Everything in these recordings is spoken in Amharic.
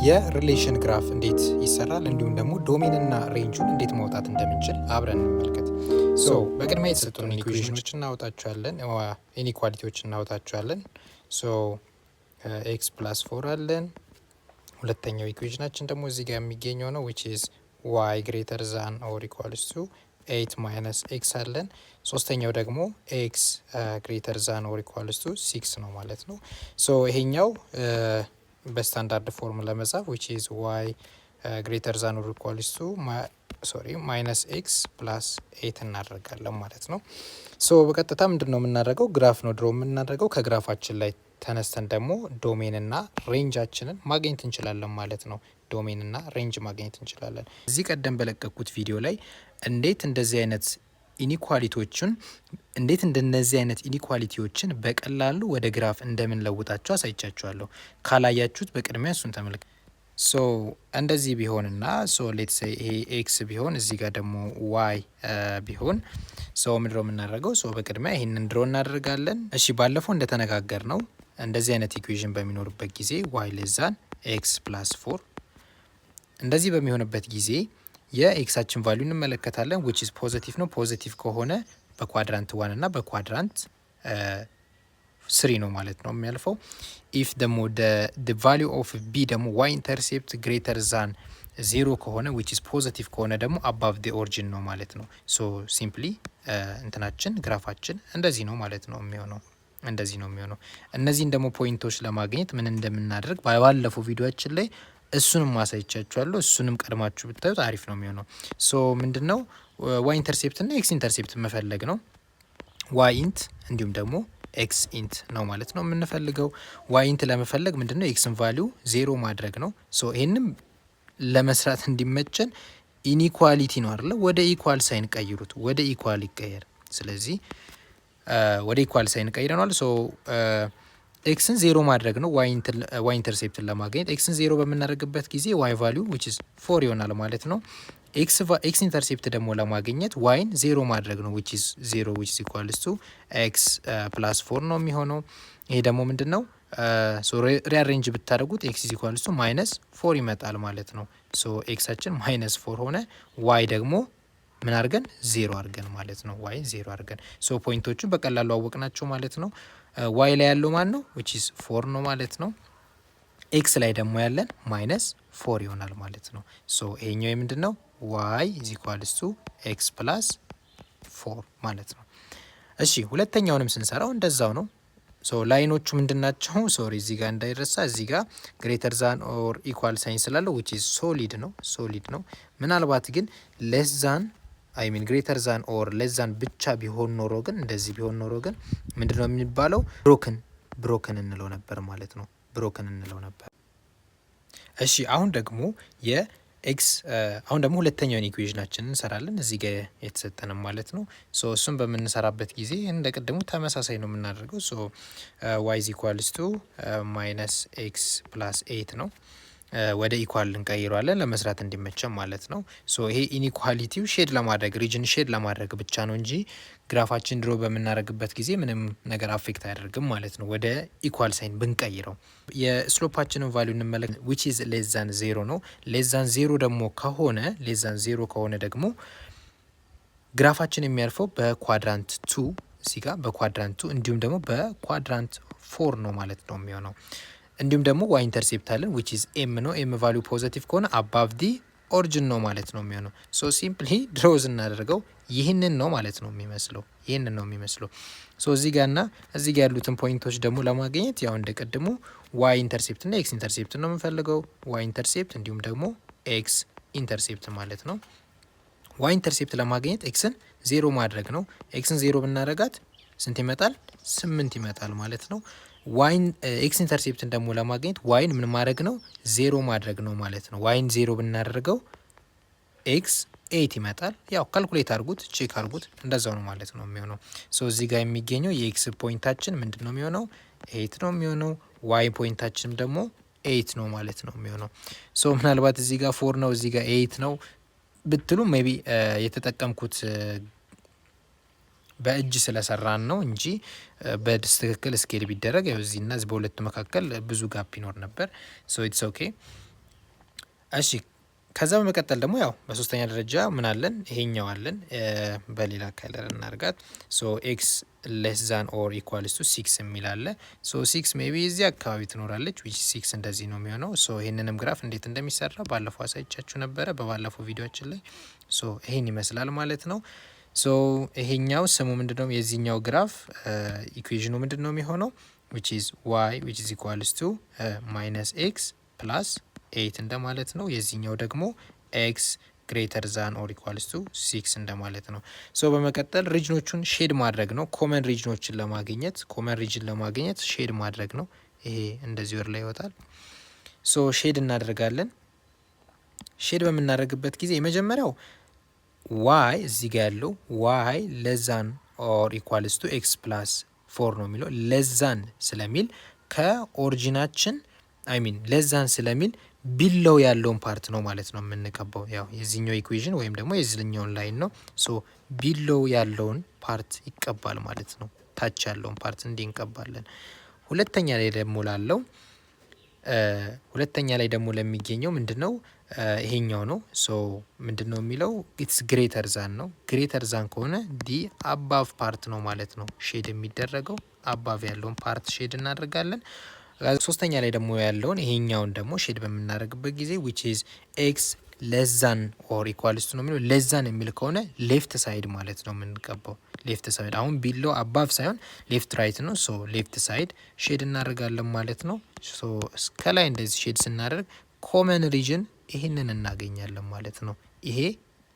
የ relation graph እንዴት ይሰራል እንዲሁም ደግሞ domain እና range ኡን እንዴት ማውጣት እንደምንችል አብረን እንመልከት። So በቅድሚያ የተሰጡን equation ኖች እናወጣቸዋለን፣ inequality ዎች እናወጣቸዋለን። So x plus four አለን። ሁለተኛው equation ኣችን ደግሞ እዚህ ጋር የሚገኘው ነው፣ which is y greater than or equals to eight minus x አለን። ሶስተኛው ደግሞ x greater than or equals to six ነው ማለት ነው። So ይሄኛው በ standard form ለመጻፍ which is y greater than or equals to, sorry, minus x plus eight እናደርጋለን ማለት ነው። So በቀጥታ ምንድን ነው የምናደርገው? Graph ነው draw የምናደርገው። ከ graph ኣችን ላይ ተነስተን ደግሞ domain እና range ኣችንን ማግኘት እንችላለን ማለት ነው። Domain እና range ማግኘት እንችላለን። እዚህ ቀደም በለቀቅኩት ቪዲዮ ላይ እንዴት እንደነዚህ አይነት inequality ዎችን በቀላሉ ወደ graph እንደምንለውጣቸው አሳይቻችኋለሁ። ካላያችሁት በቅድሚያ እሱን ተመልከቱ። So እንደዚህ ቢሆንና so let's say ይሄ x ቢሆን እዚህ ጋር ደግሞ y ቢሆን፣ so ምንድነው የምናደርገው? So በቅድሚያ ይሄንን draw እናደርጋለን። እሺ፣ ባለፈው እንደተነጋገርነው እንደዚህ አይነት equation በሚኖርበት ጊዜ y less than x plus four እንደዚህ በሚሆንበት ጊዜ የ x ኣችን value እንመለከታለን፣ which is positive ነው። Positive ከሆነ በ quadrant one እና በ quadrant three ነው ማለት ነው የሚያልፈው። If ደግሞ value of b ደግሞ y intercept greater than zero ከሆነ፣ which is positive ከሆነ ደግሞ above the origin ነው ማለት ነው። So simply እንትናችን graph ኣችን እንደዚህ ነው ማለት ነው የሚሆነው፣ እንደዚህ ነው የሚሆነው። እነዚህን ደግሞ point ኦች ለማግኘት ምን እንደምናደርግ ባለፈው ቪዲዮአችን ላይ እሱንም አሳይቻችኋለሁ። እሱንም ቀድማችሁ ብታዩት አሪፍ ነው የሚሆነው። So ምንድነው? Y intercept እና x intercept መፈለግ ነው። y int እንዲሁም ደግሞ x int ነው ማለት ነው የምንፈልገው። y int ለመፈለግ ምንድነው? X ን value zero ማድረግ ነው። So ይህንም ለመስራት እንዲመቸን inequality ነው አይደለ? ወደ equal sign ቀይሩት። ወደ equal ይቀየር። ስለዚህ ወደ equal sign ቀይረነዋል። So x ን zero ማድረግ ነው y intercept ን ለማግኘት። x ን zero በምናደርግበት ጊዜ y value which is four ይሆናል ማለት ነው። x intercept ደግሞ ለማግኘት y ን zero ማድረግ ነው፣ which is zero which is equals to x plus four ነው የሚሆነው። ይሄ ደግሞ ምንድን ነው? So rearrange ብታደርጉት x is equals to minus four ይመጣል ማለት ነው። So x ኣችን minus four ሆነ። y ደግሞ ምን አድርገን? ዜሮ አድርገን ማለት ነው። y zero አድርገን so point ኦቹን በቀላሉ አወቅናቸው ማለት ነው። y ላይ ያለው ማን ነው? Which is four ነው ማለት ነው። x ላይ ደግሞ ያለን minus four ይሆናል ማለት ነው። So ይሄኛው የምንድን ነው? y is equals to x plus four ማለት ነው። እሺ፣ ሁለተኛውንም ስንሰራው እንደዛው ነው። So line ኖቹ ምንድን ናቸው? Sorry፣ እዚህ ጋር እንዳይረሳ፣ እዚህ ጋር greater than or equal sign ስላለው which is solid ነው፣ solid ነው። ምናልባት ግን less than, I mean, greater than or less than ብቻ ቢሆን ኖሮ ግን፣ እንደዚህ ቢሆን ኖሮ ግን ምንድነው የሚባለው? Broken እንለው ነበር ማለት ነው። Broken እንለው ነበር። እሺ፣ አሁን ደግሞ ሁለተኛውን equation ኣችንን እንሰራለን፣ እዚህ ጋር የተሰጠንም ማለት ነው። So እሱን በምንሰራበት ጊዜ እንደ ቅድሙ ተመሳሳይ ነው የምናደርገው። So y is equals to minus x plus eight ነው። ወደ equal እንቀይረዋለን ለመስራት እንዲመቸን ማለት ነው። So ይሄ inequality ው shade ለማድረግ፣ region shade ለማድረግ ብቻ ነው እንጂ graph ኣችን draw በምናደርግበት ጊዜ ምንም ነገር affect አያደርግም ማለት ነው። ወደ equal sign ብንቀይረው የ slope ኣችንን value እንመለከት፣ which is less than zero ነው። Less than zero ከሆነ ደግሞ graph ኣችን የሚያልፈው በ quadrant two፣ እዚህ ጋር በ quadrant two እንዲሁም ደግሞ በ quadrant four ነው ማለት ነው የሚሆነው። እንዲሁም ደግሞ y intercept አለን፣ which is m ነው። m value positive ከሆነ above the origin ነው ማለት ነው የሚሆነው። So simply draw ስናደርገው ይህንን ነው ማለት ነው የሚመስለው፣ ይህንን ነው የሚመስለው። So እዚህ ጋር እና እዚህ ጋር ያሉትን point ኦች ደግሞ ለማግኘት ያው እንደ ቅድሙ y intercept እና x intercept ነው የምንፈልገው። y intercept እንዲሁም ደግሞ x intercept ማለት ነው። y intercept ለማግኘት x ን zero ማድረግ ነው። x ን zero ብናደርጋት ስንት ይመጣል? ስምንት ይመጣል ማለት ነው። y ን x intercept ን ደግሞ ለማግኘት y ን ምን ማድረግ ነው? ዜሮ ማድረግ ነው ማለት ነው። y ን zero ብናደርገው x eight ይመጣል። ያው calculate አድርጉት፣ check አድርጉት፣ እንደዛው ነው ማለት ነው የሚሆነው። So እዚህ ጋር የሚገኘው የ x point ኣችን ምንድን ነው የሚሆነው? Eight ነው የሚሆነው። y point ኣችንም ደግሞ eight ነው ማለት ነው የሚሆነው። So ምናልባት እዚህ ጋር four ነው፣ እዚህ ጋር eight ነው ብትሉ maybe የተጠቀምኩት በእጅ ስለሰራን ነው እንጂ በትክክል scale ቢደረግ ያው እዚህና እዚህ በሁለቱ መካከል ብዙ gap ይኖር ነበር። So it's okay. እሺ፣ ከዛ በመቀጠል ደግሞ ያው በሶስተኛ ደረጃ ምን አለን? ይሄኛው አለን። በሌላ color እናርጋት። So x less than or equals to 6 የሚል አለ። So 6 maybe እዚህ አካባቢ ትኖራለች፣ which 6 እንደዚህ ነው የሚሆነው። So ይህንንም graph እንዴት እንደሚሰራ ባለፈው አሳይቻችሁ ነበረ በባለፈው ቪዲዮችን ላይ። So ይሄን ይመስላል ማለት ነው። So ይሄኛው ስሙ ምንድነው? የዚህኛው graph equation ኑ ምንድን ነው የሚሆነው? Which is y which is equals to minus x plus 8 እንደማለት ነው። የዚህኛው ደግሞ x greater than or equals to 6 እንደማለት ነው። So በመቀጠል region ኦቹን shade ማድረግ ነው። Common region ለማግኘት shade ማድረግ ነው። ይሄ እንደዚህ ወደ ላይ ይወጣል። So shade እናደርጋለን። Shade በምናደርግበት ጊዜ የመጀመሪያው y እዚህ ጋር ያለው y less than or equals to x plus 4 ነው የሚለው። Less than ስለሚል ከ origin ኣችን፣ I mean less than ስለሚል below ያለውን part ነው ማለት ነው የምንቀባው። ያው የዚህኛው equation ወይም ደግሞ የዚህኛውን line ነው። So below ያለውን part ይቀባል ማለት ነው። ታች ያለውን part እንዲህ እንቀባለን። ሁለተኛ ላይ ደግሞ ለሚገኘው ምንድን ነው? ይሄኛው ነው። So ምንድን ነው የሚለው? It's greater than ነው። Greater than ከሆነ the above part ነው ማለት ነው shade የሚደረገው። Above ያለውን part shade እናደርጋለን። ሶስተኛ ላይ ደግሞ ያለውን ይሄኛውን ደግሞ shade በምናደርግበት ጊዜ which is x less than or equals to ነው የሚለው። Less than የሚል ከሆነ left side ማለት ነው የምንቀባው። Left side አሁን below above ሳይሆን left right ነው። So left side shade እናደርጋለን ማለት ነው። So እስከ ላይ እንደዚህ shade ስናደርግ common region ይህንን እናገኛለን ማለት ነው። ይሄ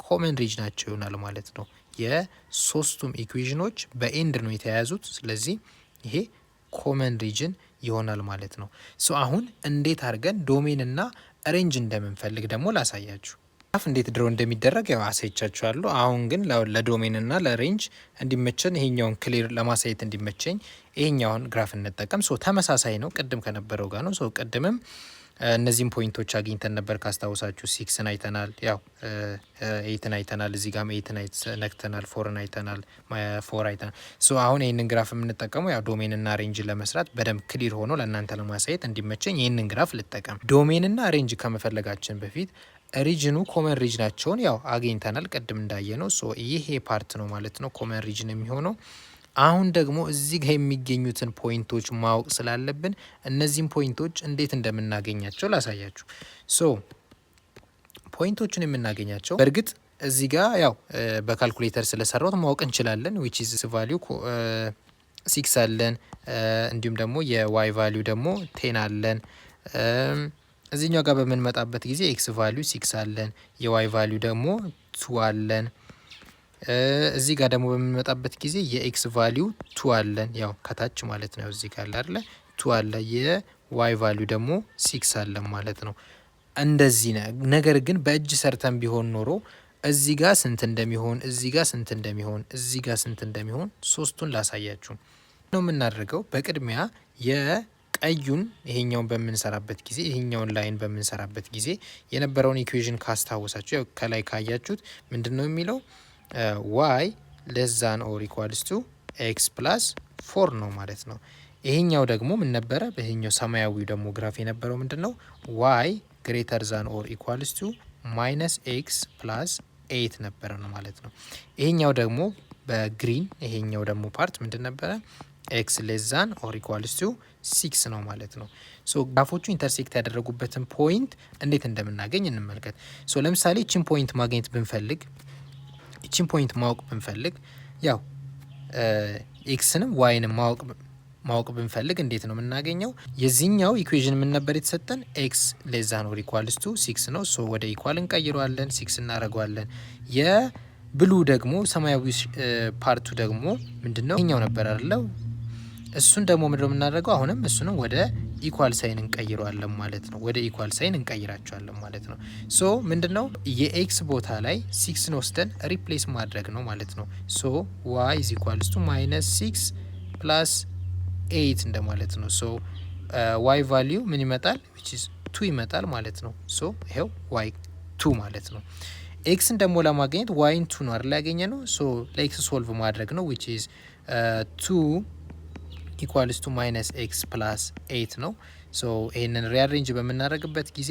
common region ኣቸው ይሆናል ማለት ነው። የሶስቱም equation ኖች በ and ነው የተያያዙት። ስለዚህ ይሄ common region ይሆናል ማለት ነው። So አሁን እንዴት አድርገን domain እና range እንደምንፈልግ ደግሞ ላሳያችሁ። Graph እንዴት draw እንደሚደረግ ያው አሳይቻችኋለሁ። አሁን ግን ለ domain እና ለ range እንዲመቸን፣ ይሄኛውን clear ለማሳየት እንዲመቸኝ ይሄኛውን graph እንጠቀም። So ተመሳሳይ ነው፣ ቅድም ከነበረው ጋር ነው። So ቅድምም እነዚህም point ኦች አግኝተን ነበር ካስታውሳችሁ፣ ሲክስን አይተናል፣ ያው 8 ን አይተናል፣ እዚህ ጋም 8 ን ነክተናል፣ 4 ን አይተናል፣ 4 አይተናል። So አሁን ይህንን graph የምንጠቀመው ያው domain እና range ለመስራት በደንብ clear ሆኖ ለእናንተ ለማሳየት እንዲመቸኝ ይህንን graph ልጠቀም። Domain እና range ከመፈለጋችን በፊት region ኑ common region ኣቸውን ያው አግኝተናል ቅድም እንዳየነው። So ይሄ part ነው ማለት ነው common region የሚሆነው። አሁን ደግሞ እዚህ ጋር የሚገኙትን point ኦች ማወቅ ስላለብን እነዚህን point ኦች እንዴት እንደምናገኛቸው ላሳያችሁ። So point ኦቹን የምናገኛቸው በእርግጥ እዚህ ጋር ያው በካልኩሌተር ስለሰራሁት ማወቅ እንችላለን። Which is value 6 አለን፣ እንዲሁም ደግሞ የ y value ደግሞ 10 አለን። እዚህኛው ጋር በምንመጣበት ጊዜ x value 6 አለን፣ የ y value ደግሞ 2 አለን። እዚህ ጋር ደግሞ በምንመጣበት ጊዜ የ x value 2 አለን፣ ያው ከታች ማለት ነው። እዚህ ጋር አለ 2 አለ፣ የ y value ደግሞ 6 አለን ማለት ነው። እንደዚህ ነገር ግን በእጅ ሰርተን ቢሆን ኖሮ እዚህ ጋር ስንት እንደሚሆን፣ እዚህ ጋር ስንት እንደሚሆን፣ እዚህ ጋር ስንት እንደሚሆን ሶስቱን ላሳያችሁ ነው የምናደርገው። በቅድሚያ የቀዩን ይሄኛውን በምንሰራበት ጊዜ፣ ይሄኛውን line በምንሰራበት ጊዜ የነበረውን equation ካስታወሳችሁ፣ ያው ከላይ ካያችሁት ምንድን ነው የሚለው? Y less than or equals to x plus 4 ነው ማለት ነው። ይሄኛው ደግሞ ምን ነበረ? በይሄኛው ሰማያዊው ደግሞ graph የነበረው ምንድን ነው? Y greater than or equals to minus x plus 8 ነበረ ነው ማለት ነው። ይሄኛው ደግሞ በ green ይሄኛው ደግሞ part ምንድን ነበረ? X less than or equals to 6 ነው ማለት ነው። So graph ኦቹ intersect ያደረጉበትን point እንዴት እንደምናገኝ እንመልከት። So ለምሳሌ ይችን point ማግኘት ብንፈልግ፣ ይችን point ማወቅ ብንፈልግ፣ ያው x ንም y ንም ማወቅ ብንፈልግ እንዴት ነው የምናገኘው? የዚህኛው equation ምን ነበር የተሰጠን? X less than or equals to 6 ነው። So ወደ equal እንቀይረዋለን፣ 6 እናደርገዋለን። የ blue ደግሞ ሰማያዊ part ኡ ደግሞ ምንድን ነው? ይሄኛው ነበር አይደለው? እሱን ደግሞ ምንድነው የምናደርገው? አሁንም እሱንም ወደ equal sign እንቀይረዋለን ማለት ነው። ወደ equal sign እንቀይራቸዋለን ማለት ነው። So ምንድነው የ x ቦታ ላይ 6 ን ወስደን replace ማድረግ ነው ማለት ነው። So y is equals to minus 6 plus 8 እንደማለት ነው። So y value ምን ይመጣል? Which is 2 ይመጣል ማለት ነው። So ይሄው y 2 ማለት ነው። X ን ደግሞ ለማግኘት y ን 2 ነው አይደል ያገኘነው። So ለ x solve ማድረግ ነው፣ which is 2 equals to minus x plus 8 ነው። So ይህንን rearrange በምናደርግበት ጊዜ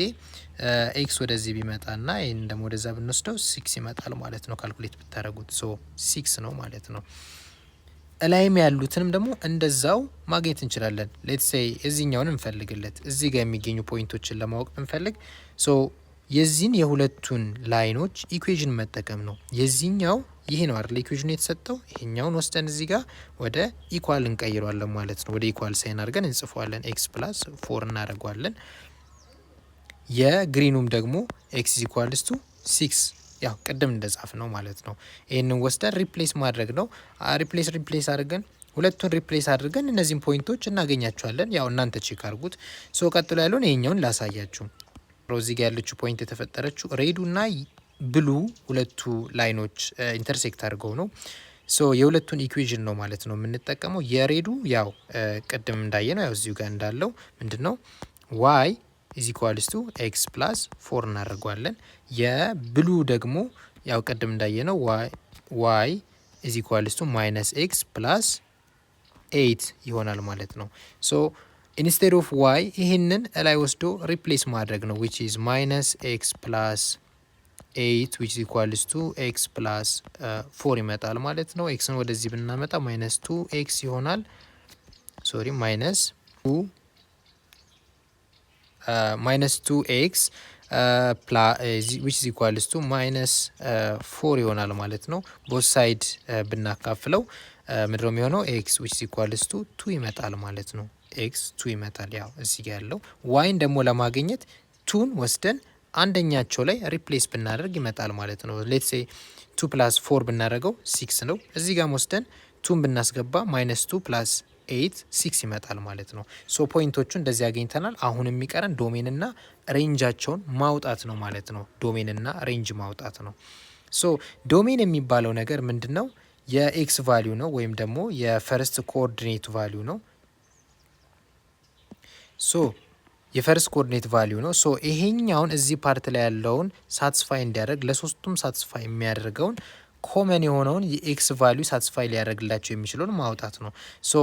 x ወደዚህ ቢመጣና ይህንን ደግሞ ወደዛ ብንወስደው six ይመጣል ማለት ነው። Calculate ብታደርጉት so six ነው ማለት ነው። እላይም ያሉትንም ደግሞ እንደዛው ማግኘት እንችላለን። Let's say እዚህኛውን እንፈልግለት፣ እዚህ ጋር የሚገኙ point ኦችን ለማወቅ ብንፈልግ so የዚህን የሁለቱን line ኦች equation መጠቀም ነው። የዚህኛው ይሄ ነው አይደል equation ኑ የተሰጠው። ይሄኛውን ወስደን እዚህ ጋር ወደ equal እንቀይረዋለን ማለት ነው። ወደ equal sign አድርገን እንጽፈዋለን። x plus four እናደርገዋለን። የ green ኑም ደግሞ x equals to six፣ ያው ቅድም እንደጻፍነው ማለት ነው። ይህንን ወስደን replace ማድረግ ነው። Replace አድርገን፣ ሁለቱን replace አድርገን እነዚህን point ኦች እናገኛቸዋለን። ያው እናንተ check አድርጉት። So ቀጥሎ ያለውን ይሄኛውን ላሳያችሁ። እዚህ ጋር ያለችው point የተፈጠረችው red ኡ እና blue ሁለቱ line ኦች intersect አድርገው ነው። So የሁለቱን equation ነው ማለት ነው የምንጠቀመው። የ red ኡ ያው ቅድም እንዳየነው፣ ያው እዚሁ ጋር እንዳለው ምንድን ነው፣ y is equals to x plus four እናደርገዋለን። የ blue ደግሞ ያው ቅድም እንዳየነው y is equals to minus x plus eight ይሆናል ማለት ነው። So instead of y ይህንን እላይ ወስዶ replace ማድረግ ነው፣ which is minus x plus eight which is equals to x plus four ይመጣል ማለት ነው። x ን ወደዚህ ብናመጣ minus two x ይሆናል። Sorry, minus two x which is equals to minus four ይሆናል ማለት ነው። Both side ብናካፍለው ምንድነው የሚሆነው? X which is equals to two ይመጣል ማለት ነው። X two ይመጣል። ያው እዚህ ጋር ያለው y ን ደግሞ ለማግኘት two ን ወስደን አንደኛቸው ላይ replace ብናደርግ ይመጣል ማለት ነው። Let's say two plus four ብናደርገው six ነው። እዚህ ጋር ወስደን two ን ብናስገባ minus two plus eight six ይመጣል ማለት ነው። So point ኦቹ እንደዚህ አግኝተናል። አሁን የሚቀረን domain ና range ኣቸውን ማውጣት ነው ማለት ነው። Domain ና range ማውጣት ነው። So domain የሚባለው ነገር ምንድን ነው? የ x value ነው ወይም ደግሞ የ first coordinate value ነው። So የ first coordinate value ነው። So ይሄኛውን እዚህ part ላይ ያለውን satisfy እንዲያደርግ፣ ለሶስቱም satisfy የሚያደርገውን፣ common የሆነውን የ x value satisfy ሊያደርግላቸው የሚችለውን ማውጣት ነው። So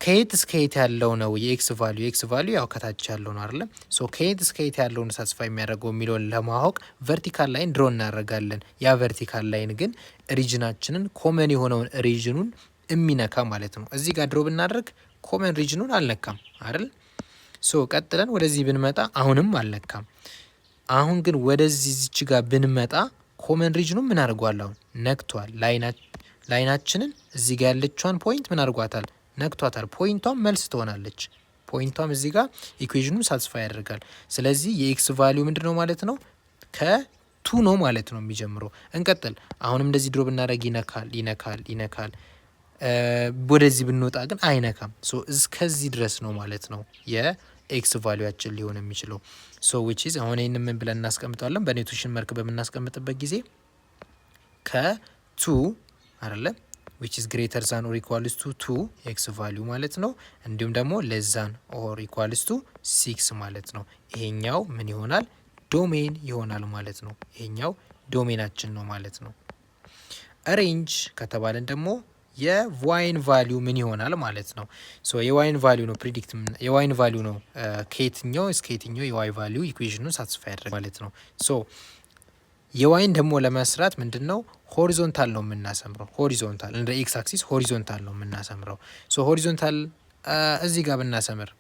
ከየት እስከ የት ያለው ነው የ x value? የ x value ያው ከታች ያለው ነው አይደለም። So ከየት እስከ የት ያለውን satisfy የሚያደርገው የሚለውን ለማወቅ vertical line draw እናደርጋለን። ያ vertical line ግን region ኣችንን፣ common የሆነውን region ኑን የሚነካ ማለት ነው። እዚህ ጋር draw ብናደርግ common region ኑን አልነካም አይደል? So ቀጥለን ወደዚህ ብንመጣ አሁንም አልነካም። አሁን ግን ወደዚህ እዚች ጋር ብንመጣ common region ኑ ምን አድርጓል? አሁን ነክቷል። Line ኣችንን እዚህ ጋር ያለችዋን point ምን አድርጓታል? ነክቷታል። Point ቷም መልስ ትሆናለች። Point ቷም እዚህ ጋር equation ኑን satisfy ያደርጋል። ስለዚህ የ x value ምንድን ነው ማለት ነው? ከ two ነው ማለት ነው የሚጀምረው። እንቀጥል። አሁንም እንደዚህ draw ብናደርግ ይነካል፣ ይነካል፣ ይነካል። ወደዚህ ብንወጣ ግን አይነካም። So እስከዚህ ድረስ ነው ማለት ነው የ x value ኣችን ሊሆን የሚችለው። So which is አሁን ይህን ምን ብለን እናስቀምጠዋለን? በ notation መልክ በምናስቀምጥበት ጊዜ ከ two አይደለ፣ which is greater than or equals to two x value ማለት ነው። እንዲሁም ደግሞ less than or equals to six ማለት ነው። ይሄኛው ምን ይሆናል? Domain ይሆናል ማለት ነው። ይሄኛው domain ኣችን ነው ማለት ነው። Range ከተባለን ደግሞ የ y ን value ምን ይሆናል ማለት ነው። So የ y ን value ነው predict፣ የ y ን value ነው፣ ከየትኛው እስከ የትኛው የ y value equation ኑን satisfy ያደርጋል ማለት ነው። So የ y ን ደግሞ ለመስራት ምንድን ነው፣ horizontal ነው የምናሰምረው። Horizontal እንደ x axis horizontal ነው የምናሰምረው። So horizontal እዚህ ጋር ብናሰምር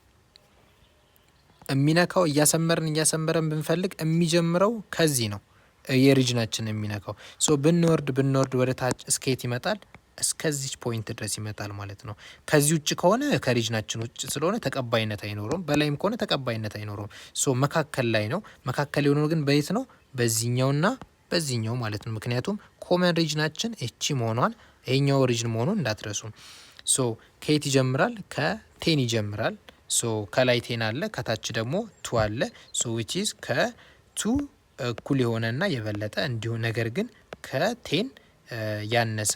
የሚነካው፣ እያሰመርን እያሰመረን ብንፈልግ የሚጀምረው ከዚህ ነው የ region ኣችን የሚነካው። So ብንወርድ ብንወርድ ወደ ታች እስከየት ይመጣል? እስከዚች point ድረስ ይመጣል ማለት ነው። ከዚህ ውጭ ከሆነ ከ region ኣችን ውጭ ስለሆነ ተቀባይነት አይኖረውም። በላይም ከሆነ ተቀባይነት አይኖረውም። So መካከል ላይ ነው። መካከል የሆነው ግን በየት ነው? በዚህኛውና በዚህኛው ማለት ነው። ምክንያቱም common region ኣችን እቺ መሆኗን፣ ይሄኛው region መሆኑን እንዳትረሱ። So ከየት ይጀምራል? ከ 10 ይጀምራል። So ከላይ 10 አለ፣ ከታች ደግሞ two አለ። So which is ከ two እኩል የሆነና የበለጠ እንዲሁ ነገር ግን ከ 10 ያነሰ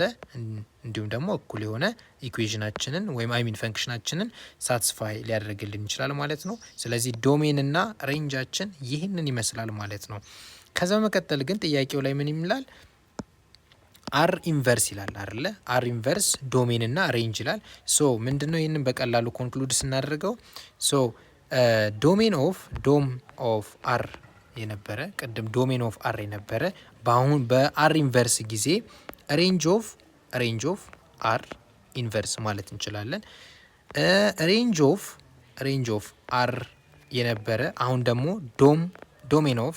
እንዲሁም ደግሞ እኩል የሆነ equation ኣችንን ወይም I mean function ኣችንን satisfy ሊያደርግልን ይችላል ማለት ነው። ስለዚህ domain እና range ኣችን ይህንን ይመስላል ማለት ነው። ከዛ በመቀጠል ግን ጥያቄው ላይ ምን ይላል? R inverse ይላል አይደለ? R inverse domain እና range ይላል። So ምንድነው ይህንን በቀላሉ conclude ስናደርገው so Domain of dom of R የነበረ፣ ቅድም domain of R የነበረ በአሁን በ R inverse ጊዜ range of R inverse ማለት እንችላለን። Range of R የነበረ አሁን ደግሞ domain of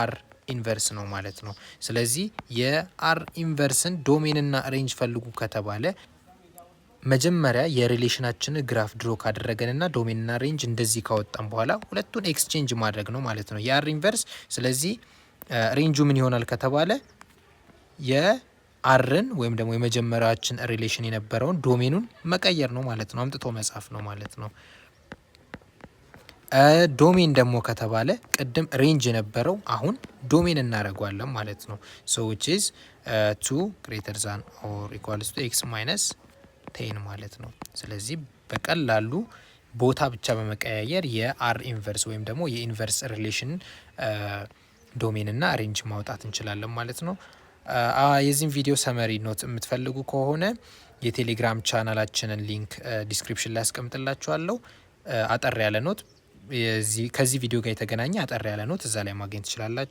R inverse ነው ማለት ነው። ስለዚህ የ R inverse ን domain ና range ፈልጉ ከተባለ መጀመሪያ የ relation ኣችንን graph draw ካደረገንና domain ና range እንደዚህ ካወጣን በኋላ ሁለቱን exchange ማድረግ ነው ማለት ነው የ R inverse። ስለዚህ range ኡ ምን ይሆናል ከተባለ የ R ን ወይም ደግሞ የመጀመሪያችን relation የነበረውን domain ኑን መቀየር ነው ማለት ነው፣ አምጥቶ መጻፍ ነው ማለት ነው። Domain ደግሞ ከተባለ ቅድም range የነበረው አሁን domain እናደርገዋለን ማለት ነው። So which is 2 greater than or equals to x minus 10 ማለት ነው። ስለዚህ በቀላሉ ቦታ ብቻ በመቀያየር የ R inverse ወይም ደግሞ የ inverse relation domain እና range ማውጣት እንችላለን ማለት ነው። የዚህም ቪዲዮ summary note የምትፈልጉ ከሆነ የቴሌግራም channel ኣችንን link description ላይ አስቀምጥላችኋለሁ። አጠር ያለ note ከዚህ ቪዲዮ ጋር የተገናኘ አጠር ያለ note እዛ ላይ ማግኘት ትችላላችሁ።